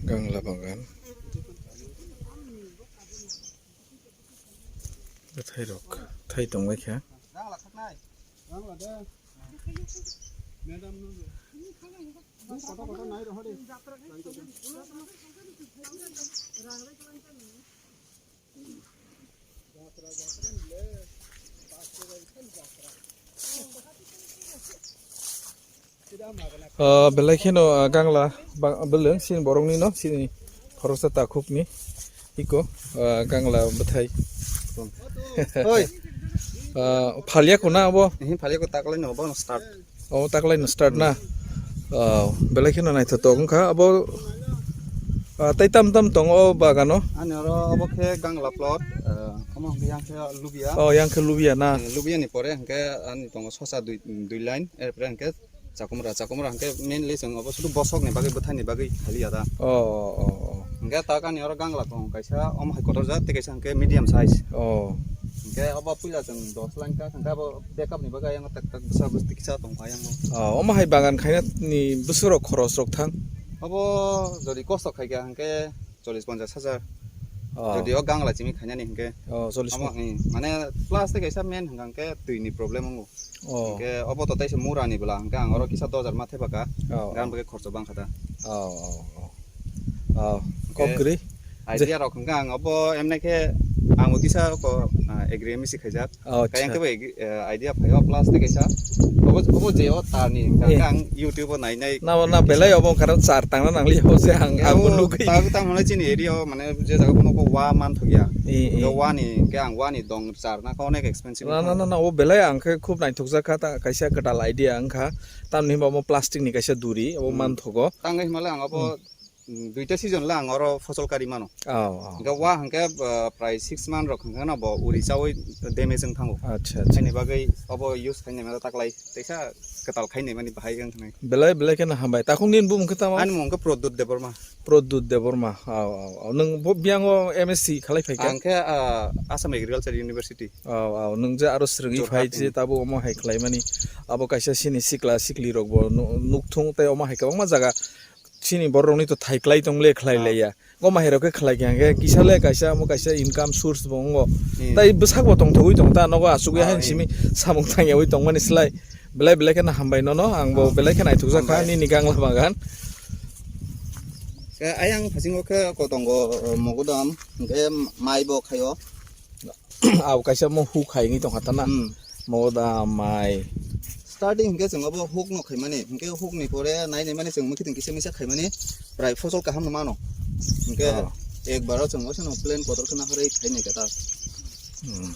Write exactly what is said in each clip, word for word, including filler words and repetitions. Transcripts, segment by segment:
Kangla bagan. Bwthai rok thai tongbai kha. Ah, belai kheno, ah, gangla ba-, beleng sini borokni no, sini khoroksa takhukni iko, ah, gangla bwthai. Oi. Ah, phalya kona abo? Ehe, phalya ko taklai no, bono start. Oh, taklai no start na. Oh, belai kheno naithotok wngkha abo, ah, tei tam tam tongo o bagano? Ani oro obo khe gangla plot, ah, omo hwnkhe yang khe lubia. Oh, yang khe lubia na? Eh, lubia ni pore hwnkhe ani tongo sosa dui, dui line, er pore hwnkhe chakumra, chakumra hwnkhe mainly chwng obo sudu bosok ni bagwi, bwthai ni bagwi khaliya da. Oh, oh, oh, oh. Hwnkhe tak ani oro gangla tong kaisa, omo hai kotor jak, tei kaisa hwnkhe medium size. Oh. Hwnkhe obo puila chwng dos line ka, hwnkhe abo backup ni bagwi ayang tak tak bwsa bwsti kisa tong kha ayang. Oh, omo hai bagan khaina ni bwswk rok khoros rok thang? Obo jodi kosto khai kha hwnkhe chollish ponchash hajar. Oh. Jodi o gangla chimi khainani hwnkhe. Oh, chollish. Omo, hmm, mane plus tei kaisa main hwnkha hwnkhe twi ni problem wngo. Oh. Hwnkhe obo to teisa mura ni bwla hwnkhe ang oro kisa dos hajar ma thepha kha. Oh, gan oh. Bagwi khorcho bang kha da. Oh, oh, oh. Oh, hwnkhe kok gri. Idea rok hwnkhe ang obo emne khe ang bo kisa ko, ah, agri M S C khaijak. Oh, kaya acha. Khe bo agri, eh, idea phaio plus tei kaisa. Obo, obo je o tar ni hwnkha eh. Hwnkhe ang YouTube o nai nai. Na, na, belai obo karon char tangna nangli ho se ang, eh, ang bo o nugui. Ta, ta mane chini area o mane je jaga bono bo wa man thokya. Eh, eh. Hwnkhe wa ni, hwnkhe ang wa ni dong char na kha onek expensive. Na, na, wngkha. Na, na, o belai ang khe khub naithokjak kha, ta kaisa kwtal idea wngkha. Tamni hwnba omo plastic ni kaisa duri, obo hmm. Manthogo. Tangwi hwnba le ang abo, hmm. Mm, duita season le ang oro fosol kari mano. Oh, oh. Hwnkhe wa hwnkhe, uh, prai six month rok hwnkhe no bo uri chawi damage wng thango. Acha, acha. Ani bagwi obo use khainai mano taklai. Teisa kwtal khainai mani bahai wng thanai. Belai, belai kheno hambai. Takhuk nini bumung khe tamo? Ani mung khe Pradyut Debbarma. Pradyut Debbarma. Oh, oh, oh. Nwng bo biyang o M S C khalai phai kha? Ang khe, uh, Assam Agriculture University. Oh, oh. Nwng je aro swrwngwi phai Jorhat, je hmm. Tabo omo hai khlai mani. Abo kaisa sini sikla sikli rok bo nu-, nukthung tei omo hai kwbangma jaga. Chini borok rokni to thai klai tong le khlai ah. Laiya. Omo hai rok khe khlai khe hwnkhe kisa le kaisa omo kaisa income source bo wngo. Hmm. Tai bwsak bo tongthogwi tong ta nogo asugwi ah, hain eh. Simi samung tangyawi tongmani slai. Belai belai kheno hambai nono ang bo ah. Belai kheno naithokjak kha hambai. Nini gangla bagan. Khe ayang phasingo khe ko tongo, eh, mogodam hwnkhe mai bo khaio. Abo kaisa mo huk hai wngwi tongkha ta na? Hmm. Mo da mai. Starting hwnkhe chwng abo huk no khaimani, hwnkhe huk ni pore nai nai mani chwng mwkhitwng kisa misa khaimani, prai fosol kaham no mano. Hwnkhe ah. Ekbar o chwng oisano plan kotor khe naharwi khainai khe ta. Hmm.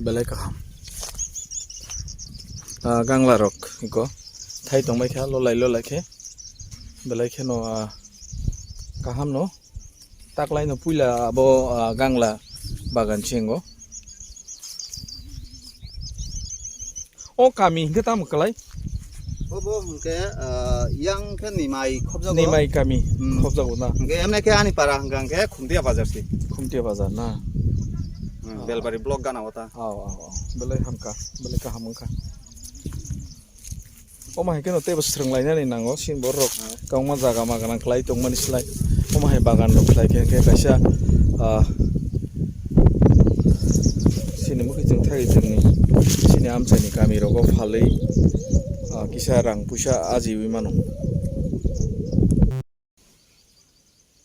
Belai kaham. Ah, gangla rok iko thai tongbai kha lolai lolai khe. Belai kheno, ah, kaham no. Taklaino puila abo, ah, gangla bagan chengo. O kami hwnkhe tamo kwlai? Obo hwnkhe, ah, yang khe Nimai khobjago. Nimai kami hmm. Khobjago na? Hwnkhe emne khe ani para hwnkha hwnkhe Khumtia bazar se. Khumtia bazar na? Hmm, oh. Belbari block gana o ta. Oh, oh, oh. Belai hamkha, belai kaham wngkha. Omo hai kheno teibo swrwnglainani nango, chini borok rok kwbangma jaga ma gwnang khlai tongmani slai. Omo hai bagan rok khlai khe, khe kaisa, ah, chini mwkhwi chwng thagwi chwngni chini amchaini kami rogo phalwi, ah, kisa rang puisa ajiwi mano.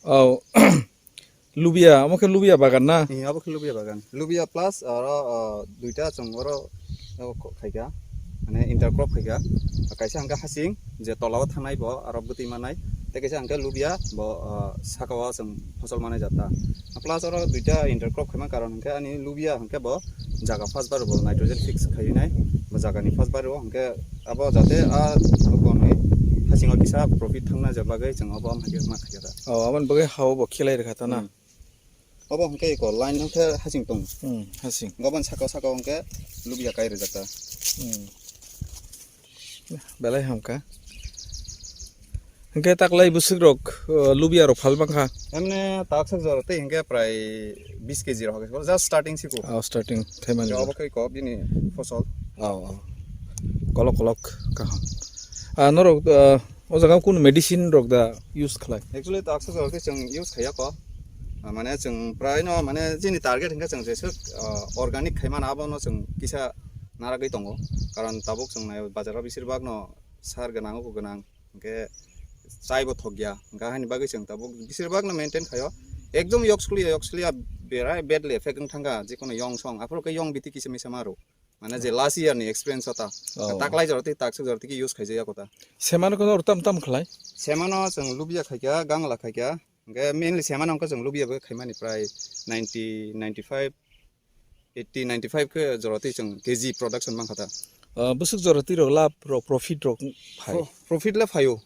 Oh, lubia, omo khe lubia bagan na? Ee, obo khe lubia bagan. Lubia plus oro, o, duita chwng oro, o, khaikha, mane intercrop khaikha. Kaisa hwnkhe hasing, je tola o thangnai bo, aro bwtwi mannai. Tei kaisa hwnkhe lubia, bo, o, saka o chwng fosol manai jata. Plus oro duita intercrop khaima karon hwnkhe ani lubia hwnkhe bo jaga first bar bo nitrogen fix khaiwi nai, bo jagani first bar o hwnkhe Abo jate a rokoni hasingo kisa profit thangna je bagwi chwng abo am hai ma khaikha da. Oh, aboni bagwi hao bo khelai rwkha ta na? Hmm. Obo hwnkhe eko line hwnkhe hasing tong. Hmm, hasing. Gobon saka saka hwnkhe lubia kai rwjak ta. Hmm. Belai hamkha. Hwnkhe taklai bwswk rok, uh, lubia rok phal mankha? Emne tak sak jora tei hwnkhe prai bis kg rok hwnkhe just starting siko. Oh, starting thaimani. Hwnkhe obo khe kok bini fosol. Oh, oh. Kolok kolok kaham. Ah, norok, uh, O jaga kunu medicine rok da use khlai? Actually, taksa jora tei chwng use khaiya ko. Ah, mane chwng prai no, mane jini target hwnkhe chwng jeswk, ah, organic khaimano abono chwng kisa naragwi tongo. Karon tabuk chwng nai bazar o bisir bak no sar gwnang, uku gwnang, hwnkhe chaibo thokya. Hwnkhe haini bagwi chwng tabuk bisir bak no maintain khaio. Ekdom yok suli, yok suli ya berai badly effect wng thangkha, jikunu yong song. Aphuru khe yong biti kisa misa maro. Mane je last year ni experience ota. Oh. Taklai jora tei taksa jora tei use khaijaya kota. Semano kono tam tam khlai? Semano chwng lubia khaikha, gangla khaikha. Hwnkhe mainly semano wngkha chwng lubia bo khaimani prai ninety, ninety-five, eighty, ninety-five khe jora tei chwng K G production mankha ta. Ah, bwswk jora tei rok lab rok profit rok phai? Pro-, profit le phaio.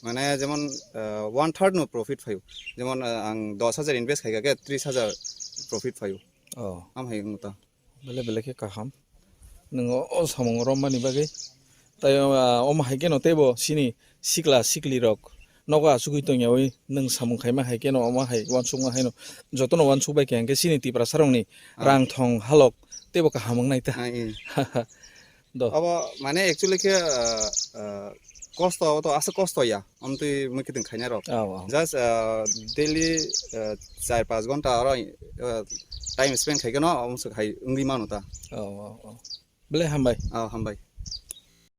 Mane jemon, ah, one third no profit phaio. Jemon, ah, ang dos hajar invest khaikha khe tris hajar profit phaio. Oh. Am hai wngta. Belai belai khe kaham. Nwng o, o samung romani bagwi. Tai, ah, omo hai kheno teibo chini sikla sikli rok nogo achugwi tongyawi nwng samung khaima hai kheno omo hai uansukma haino jotono uansuk bai khe hwnkhe chini Tiprasa rokni rang thong halok teibo kaham wngnai ta. Ah, eh. Do. Abo mane actually khe, ah, ah, kosto, oto aswk kosto ya. Amtwi mui kiting khaina rok. Oh, oh. Just, ah, daily, ah, char panch ghonta aro, ah, time spend khaikhe no, amswk hai wngwi mano ta. Oh, oh, oh. Belai hambai. Oh, hambai.